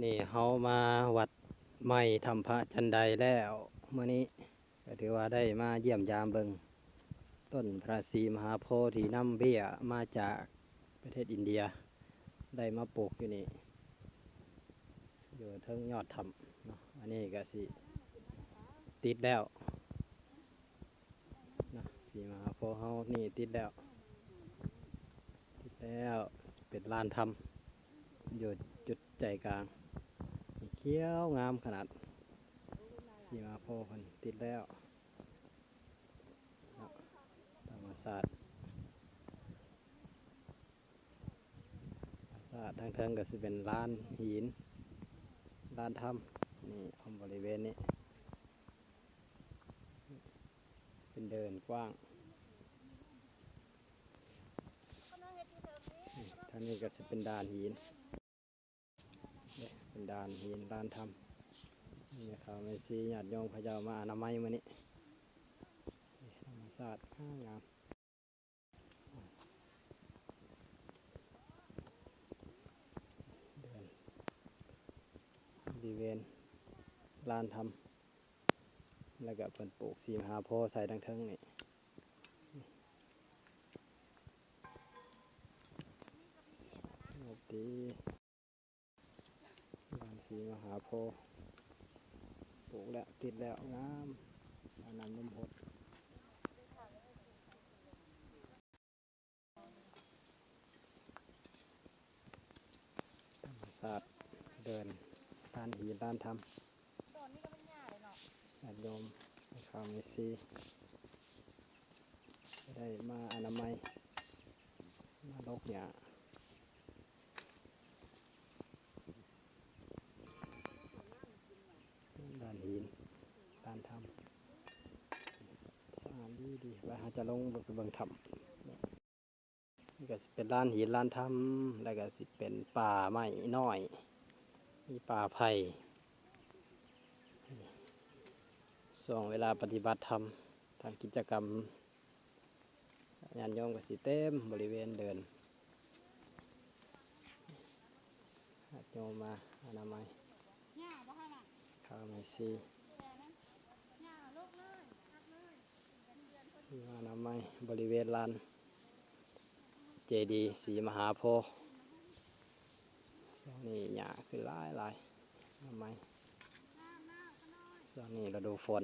ນີ້ເຮົາມາວັດໃໝ່ຖ້ຳພະຈັນໄດແລ້ວ ມື້ນີ້ກໍຖືວ່າໄດ້ມາຢ້ຽມຢາມເບິ່ງຕົ້ນພະສີມະຫາໂພທີ່ນຳເບ້ຍມາຈາກປະເທດອິນເດຍ ໄດ້ມາປູກຢູ່ນີ້ ຢູ່ເທິງຍອດຖ້ຳເນາະ. ອັນນີ້ກໍຊິຕິດແລ້ວ ນະ ສີມະຫາໂພເຮົານີ້ຕິດແລ້ວ ຕິດແລ້ວ ເປັນລານຖ້ຳຢູ່ຈຸດໃຈກາງ ຂຽວງາມຂະໜາດ. ສີມະຫາໂພເພິ່ນຕິດແລ້ວເນາະ ທຳມະຊາດ ທຳມະຊາດ. ທາງເທິງກໍຊິເປັນລານຫີນ ລານຖ້ຳ ນີ້ ອ້ອມບໍລິເວນນີ້ ເປັນເດີ່ນກວ້າງ. ທາງນີ້ກໍຊິເປັນດານຫີນ ເປັນດານຫີນ ລານຖ້ຳ. ແມ່ຂາວແມ່ຊີ ຍາດໂຍມເຂົາເຈົ້າມາອະນາໄມມື້ນີ້ ທຳມະຊາດງາມ. ເດີ່ນບໍລິເວນລານຖ້ຳ ແລ້ວກໍເພິ່ນປູກສີມະຫາໂພໃສ່ທາງເທິງນີ້ ສະຫງົບດີ. ລານສີມະຫາໂພ ປູກແລ້ວ ຕິດແລ້ວ ງາມ ອາບນ້ຳລົມຫົດ. ທຳມະຊາດ ເດີ່ນ ລານຫີນ ລານຖ້ຳ ຍາດໂຍມ ແມ່ຂາວແມ່ຊີ ໄດ້ມາອະນາໄມ ມາລົກຫຍ້າ. ລານຫີນ ລານຖ້ຳ ສະອາດດີໆ. ວ່າເຮົາຈະລົງໄປເບິ່ງຖ້ຳ. ນີ້ກໍຊິເປັນລານຫີນ ລານຖ້ຳ ແລ້ວກໍຊິເປັນປ່າໄມ້ນ້ອຍ ມີປ່າໄຜ່. ຊ່ວງເວລາປະຕິບັດທຳ ທຳກິດຈະກຳ ຍາດໂຍມກໍຊິເຕັມບໍລິເວນເດີ່ນ ຍາດໂຍມມາອະນາໄມ ຂ້າແມ່ຊີ ຊິມາອະນາໄມບໍລິເວນລານເຈດີສີມະຫາໂພ. ຊ່ວງນີ້ຫຍ້າຂຶ້ນຫຼາຍໆ ອະນາໄມ ຊ່ວງນີ້ລະດູຝົນ.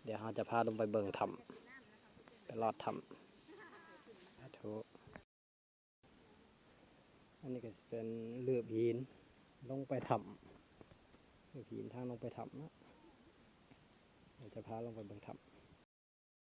ດຽວເຮົາຈະພາລົງໄປເບິ່ງຖ້ຳ ໄປລອດຖ້ຳ. ສາທຸ. ອັນນີ້ກໍຊິເປັນຫຼືບຫີນລົງໄປຖ້ຳ ລືບຫີນທາງລົງໄປຖ້ຳເນາະ. ດຽວຈະພາລົງໄປເບິ່ງຖ້ຳ.